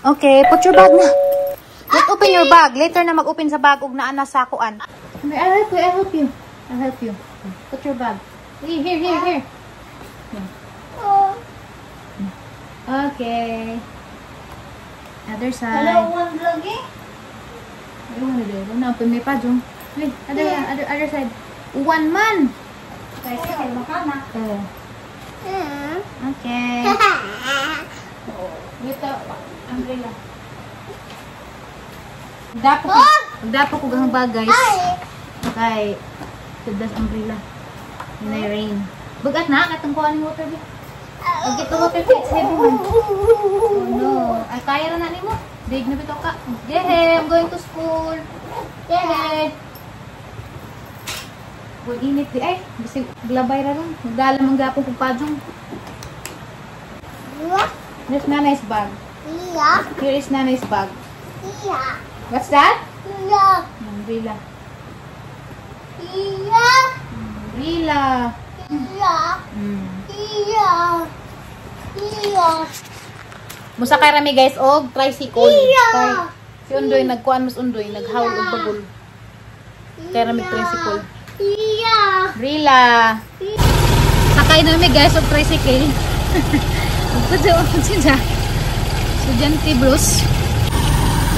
Okay, put your bag na. Don't open your bag. Later na mag-open sa bag ug naa na sa kuan. I'll help you. I'll help you. I'll help you. Put your bag. Here, here, here, here. Oh. Okay. Other side. Hello, one vlogging? Ayaw na daw. Wala na, may pa, Jong. Wait, other, other, other side. One man. Oh. Okay. Dito, umbrella. Dapo ko, dapo ko gang bag, guys. Kay, das umbrella. Inay rain. Bugat na, katong kuha ng water, bi. I'll get the water, it's heavy man. Oh no. Ay, kaya na nimo. Dig na bitaw ka. Gehe, I'm going to school. Gehe. Buwan init di ay. Bisig glabay ra ron. Magdala man gapon kog pajong. There's Nanay's bag. Here is Nanay's bag. What's that? Umbrella. Umbrella. Musakay rami, guys, og tricycle. Kay si Undoy nagkuan mas Undoy naghawl og bagol. Kay rami tricycle. Umbrella. Sakay na mi, guys, og tricycle. Pwede siya. Estudyante bros.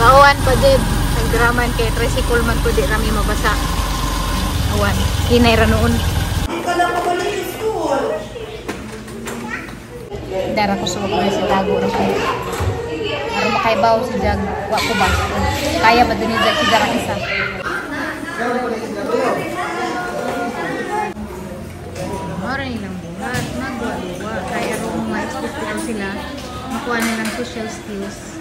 Gawan pa din. Nagdraman kay tricycle man po di rami mabasa. Awan. Hinay ra noon. Hindi ka lang pabalik sa school. Dara ko sa mga si tago ra ko. Aron makaibaw si Jag, wa ko ba? Kaya ba din ni Jag si Jag isa? Mara nilang buhat, magwa-duwa. Kaya aron ma-expose ko sila, makuha nilang social skills.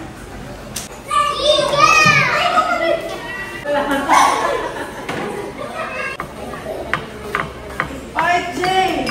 Alright, Jay!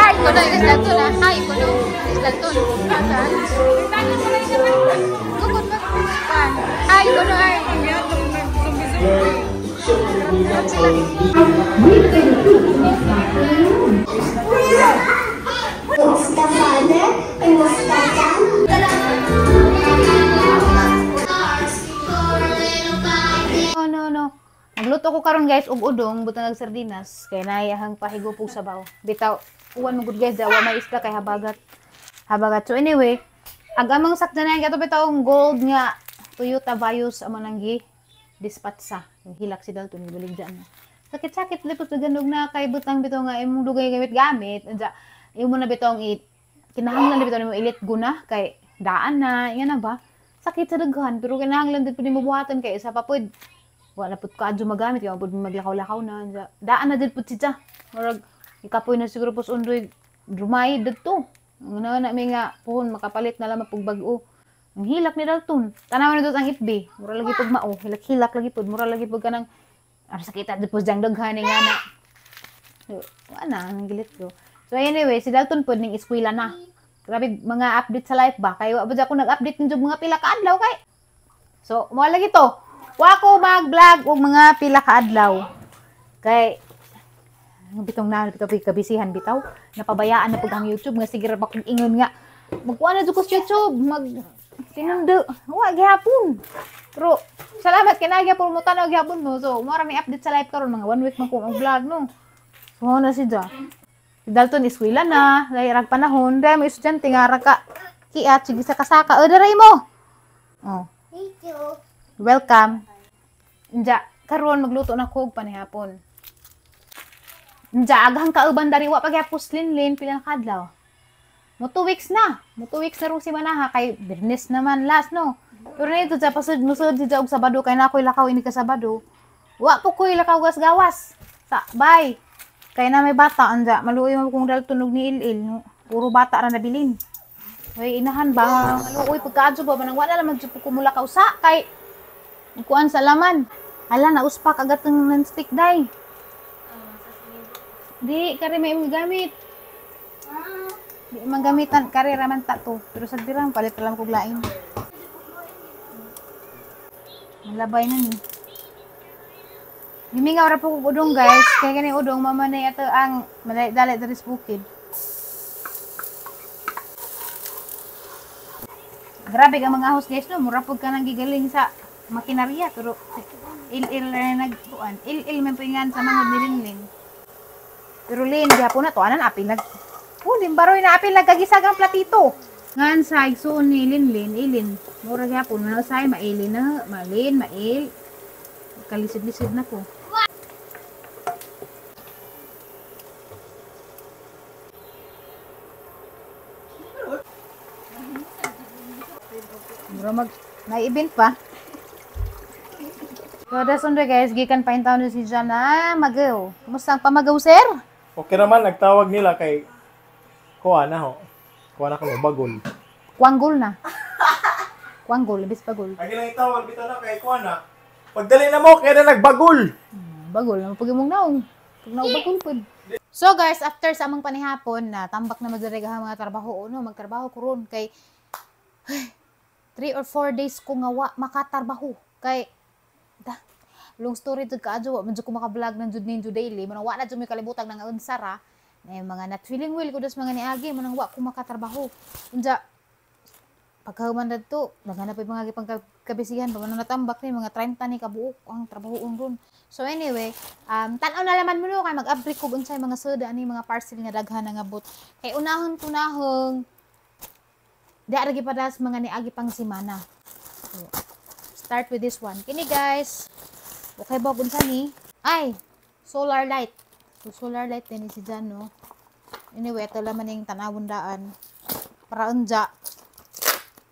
Hi, kuno isla to na. Hi, kuno isla to. Hi, kuno ay. What's the father and what's the son? No, no, no. Nagluto ko karon, guys, og udong butang og sardinas kay naayahang pahigupog sabaw. Bitaw uwan mo gud, guys, dawa may isda kay habagat. Habagat. So anyway, ag amang sakyanan gato bitaw ang gold nga Toyota Vios amo nang gi dispatsa. Hilak si Dalton gibaligya na. Sakit-sakit lipot ganog na kay butang bitaw nga imong dugay gamit-gamit. Unsa imo na bitaw ang it kinahanglan bitaw nimo ilit guna kay daan na, ingana ba? Sakit sa daghan pero kinahanglan din pud nimo buhatan kay isa pa pud wala pud ka adyo magamit kay pud maglakaw-lakaw na. Daan na din pud siya. Murag ikapoy na siguro pos Undoy rumay didto. Ang na mi nga puhon makapalit na lamang pug bag-o. Ang hilak ni Dalton. Tanaw na dito ang FB. Mura lagi pug mao, hilak-hilak lagi pud, mura lagi pug kanang sakita dito pud diyang daghan nga na. So, wala ang gilit ko. So anyway, si Dalton pud ning eskwela na. Grabe mga update sa life ba? Kay wa ba ako nag-update ninyo mga pila ka adlaw kay. So, mo lagi to. Wa ko mag-vlog og mga pila ka adlaw. Kay bitong na bitaw kabisihan bitaw. Napabayaan na pud ang YouTube nga sige ra ba kung ingon nga magkuha na jud ko sa YouTube, mag sinundo. Wa gihapon. Pero salamat kay naa gyapon mo tan-aw gihapon mo. So, mo ra may update sa life karon mga 1 week man ko mag-vlog no. So, na si Ja. Si Dalton eskwela na, dahil rag panahon, dahil mo estudyante nga ra ka kiat sige sa kasaka. O daray mo. Oh. Thank you. Welcome. Inja, karon magluto na ko og panihapon. Inja, aghang kauban dari wa pagyapos linlin pila ka adlaw. Mo 2 weeks na. Mo 2 weeks na rong si Manaha kay Bernes naman last no. Pero na ito sa pasud musud si og Sabado kay na ako'y lakaw ini ka Sabado. Wa po ko'y lakaw gas gawas. Sa bye. Kay na may bata anja maluoy man kung dalton og ni il-il no. Puro bata ra nabilin. Hoy inahan ba maluoy pagkaadto ba manang wala naman jud ko mulakaw sa kay kuan sa laman. Hala na uspak agad ng non-stick day. Di kare may imong gamit. Di man gamitan kare ra man ta to. Pero sa dirang palit ra lang kog lain. Malabay na ni. Gimingaw ra po kog udong guys. Kay kani udong mama na ato ang dali diri sa bukid. Grabe ka mga host guys no, mura pud ka nang gigaling sa makinarya pero il-il na nagkuan. Il-il man pingan sa mangod ni Linlin. Pero Lin, gihapon na to anan apil nag. Oh, limbaroy na apil nagkagisag ang platito. Ngan sa igsuon ni Linlin, ilin. Mura gihapon man usay mailin na, malin, mail. Kalisid-lisid na ko. Mura mag na-event pa. So, that's on guys. Gikan pa in town si Jana Magaw. Kumusta ang pamagaw, sir? Okay naman, nagtawag nila kay kuha na ho. Kuha na kamo, bagol. Kwanggol na. Kwanggol, ibis bagol. Ang ilang itawag, bitaw na kay kuha na. Pagdali na mo, kaya na nagbagol. Bagol, na pag imong naong. Pag naubagol pod. So guys, after sa among panihapon, na tambak na madiri ang mga trabaho. Ano, magtrabaho ko ron. Kay 3 or 4 days ko nga wa makatrabaho. Kay da, long story jud kaadyo, wa man jud ko maka-vlog ng jud ninyo daily. Manang wa na jud may kalibutang nang unsara. Na yung mga not feeling well ko das mga niagi, manang wa ko makatrabaho. Unja pagkahuman dadto, naghanap pa mga gipang kabisihan, pa man natambak ni mga 30 ni kabuok ang trabahoon ron. So anyway, tan-aw na laman mo no kay mag-abrik kog unsay mga soda ani mga parcel nga daghan nga ngabot. Kay unahon tunahong di ra gipadas mga niagi pang semana. So, start with this one. Kini guys. Okay ba unsa ni? Ay, solar light. So solar light din si Jan no. Anyway, ito laman ning tanawon daan. Para unja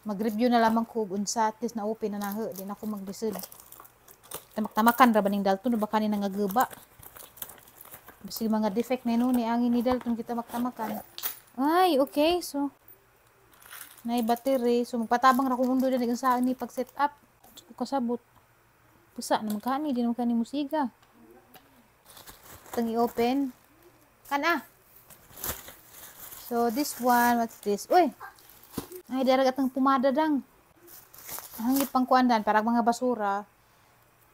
mag-review na lamang ko unsa at least na open na naho, di na ako maglisod. Tamak-tamakan ra ba ning Dalton o baka ni nangagaba. Bisig mga defect na ni angin ni Dalton kita maktamakan. Ay, okay. So nay battery. So magpatabang ra kung undo din unsa ni pag set up. Ko kasabot. Pusa naman kani, di naman kani musiga. Itong i-open. Kana. So this one, what's this? Uy. Ay, darag atang pumada dang. Ang pang kuandan, parang mga basura.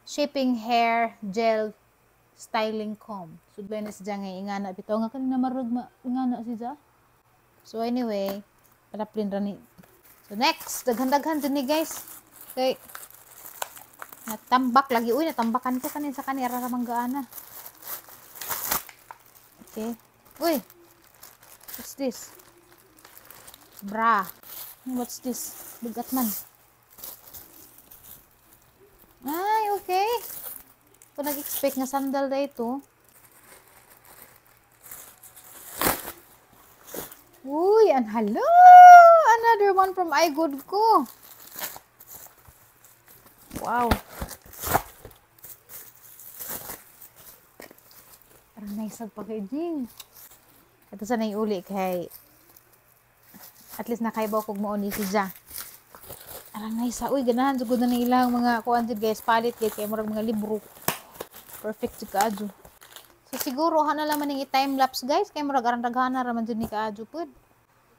Shaping hair gel styling comb. Sudlay na si Jang ngay ingana bitaw nga kanina marug ma ingana si Ja. So anyway, palaplin ra ni. So next, daghan-daghan din ni guys. Kay natambak lagi uy, natambakan ko kanin sa kani ara ra manggaana. Okay. Uy. What's this? Bra. What's this? Bigat man. Ay, okay. Kung nag-expect nga sandal na ito. Uy, and hello! Another one from iGood ko. Wow. Parang nice ang packaging. Ito sana yung uli kay at least nakaibaw kog mao ni si Ja. Arang nice. Uy, ganahan jud na ilang mga kuan jud guys, palit kay murag mga libro. Perfect jud kaadyo. So siguro hana laman ning i-time lapse guys kay murag arang daghana ra man jud ni kaadyo pud.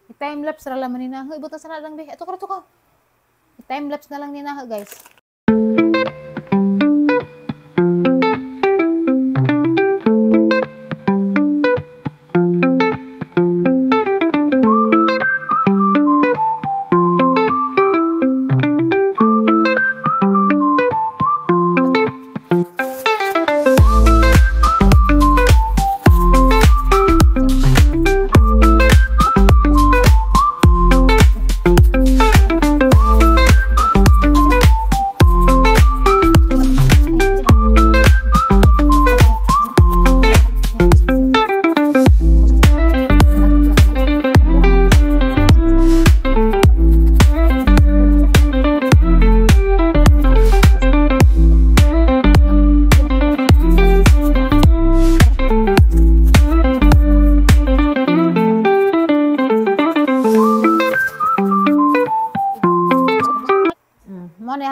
I-time lapse ra laman ni na. Hoy, buta sa na lang be. Ato ka. I-time lapse na lang ni na guys.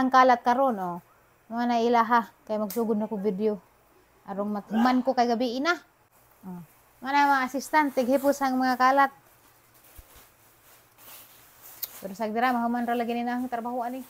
ilahang kalat karon, oh. Mga na ilaha kay magsugod na ko video. Arong mathuman ko kay gabi ina. Oh. Mga na mga assistant tighipos ang mga kalat. Pero sa dira mahuman ra lagi ni ang trabaho ani.